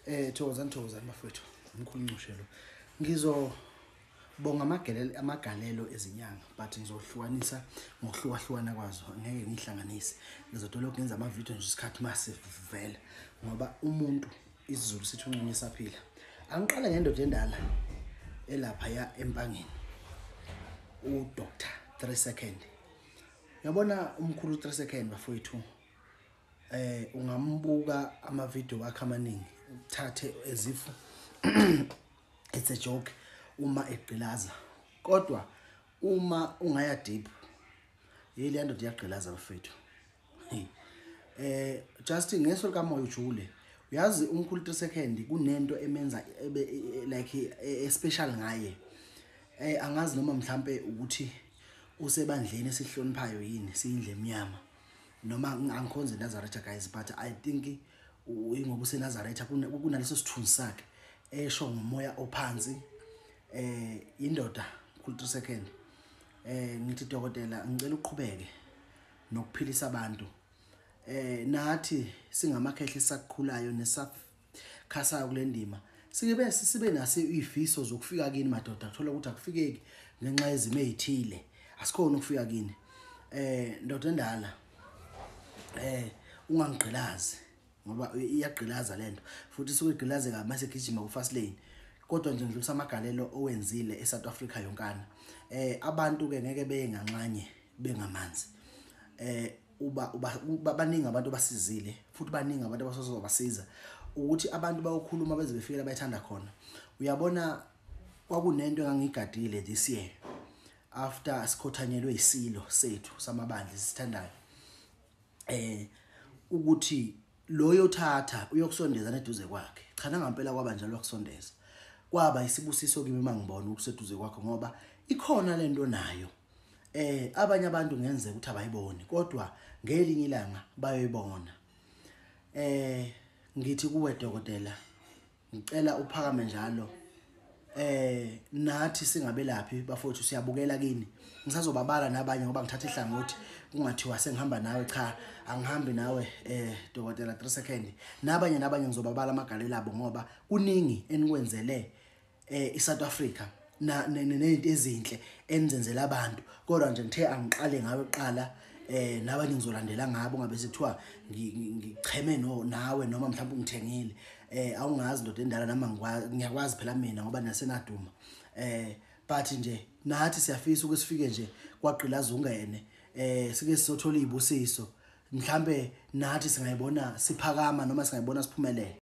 Thokozani thokozani bafowethu, umkhulu Ncushelo. Ngizobonga amagalelo ezinyanga, but ngizohlukanisa ngokuhlukahlukana kwazo, angeke ngihlanganise. Ngizodolokhu ngenza amavidiyo nje isikhathi masivela, ngoba umuntu isiZulu sithi uncunywe esaphila. Angiqale ngendoda endala elaphaya eMpangeni, uDr 3 Second. Uyabona umkhulu 3 Second bafowethu, ungambuka amavidiyo wakhe amaningi, uthathe as if it's a joke uma egqilaza, kodwa uma ungaya deep, yile ndoda iyagqilaza bafethu. Just ngeso likamoya ujule, uyazi umkhulu 3 Second kunento emenza ebe like special ngaye. Angazi noma mhlambe ukuthi usebandleni esihloniphayo yini, siyindle emnyama, noma angikhonze eNazaretha guys, but I think ingoba useNazaretha kunaleso sithunzi sakhe esho ngomoya ophansi. Indoda mkhulu 3 Second, ngithi dokotela, ngicela uqhubeke nokuphilisa abantu. Nathi singamakhehla esakhulayo nesakhasayo kule ndima, sibe sibe naso izifiso zokufika kini madoda, kuthola ukuthi akufikeki ngenxa yezimo ezithile, asikhona ukufika kini. Ndoda endala, ungangigqilazi ngoba iyagqilaza lento, futhi isuke igqilaze kabi mase gijima ku fast lane. Kodwa nje ngidlulisa amagalelo owenzile eSouth Africa yonkana. Abantu ke ngeke beye nganxanye bengamanzi. Uba baningi abantu abasizile, futhi baningi abantu abasazobasiza, ukuthi abantu bayokhuluma beze befike la bayithanda khona. Uyabona kwakunento engangigadile this year after sikhothanyelwe isilo sethu samabandla esithandayo, ukuthi loyo thatha uyokusondeza neduze kwakhe. Cha, nangampela kwaba njalo, wakusondeza, kwaba isibusiso kimi mangibona ukuseduze kwakho, ngoba ikhona lento nayo. Abanye abantu ngenzeka ukuthi abayiboni, kodwa ngelinye ilanga bayoyibona. Ngithi kuwe dokotela, ngicela uphakame njalo. Nathi singabelaphi bafowethu siyabukela kini. Ngisazobabala nabanye ngoba ngithatha ihlangothi, kungathiwa sengihamba nawe. Cha, angihambi nawe dokotela 3 Second. Nabanye nabanye ngizobabala amagalelo abo, ngoba kuningi enikwenzele iSouth Africa na nezinto ezinhle enizenzela abantu. Kodwa nje ngithe angiqale ngawe kuqala, nabanye ngizolandela ngabo, ngabe sekuthiwa ngicheme no nawe noma mhlawumbe ungithengile. Awungazi ndoda endala, nami ngiyakwazi phela mina ngoba nasenaduma. But nje nathi siyafisa ukuthi sifike nje kwagqilaza ungene, sike sizothola izibusiso, mhlambe nathi singayibona siphakama noma singayibona siphumelele.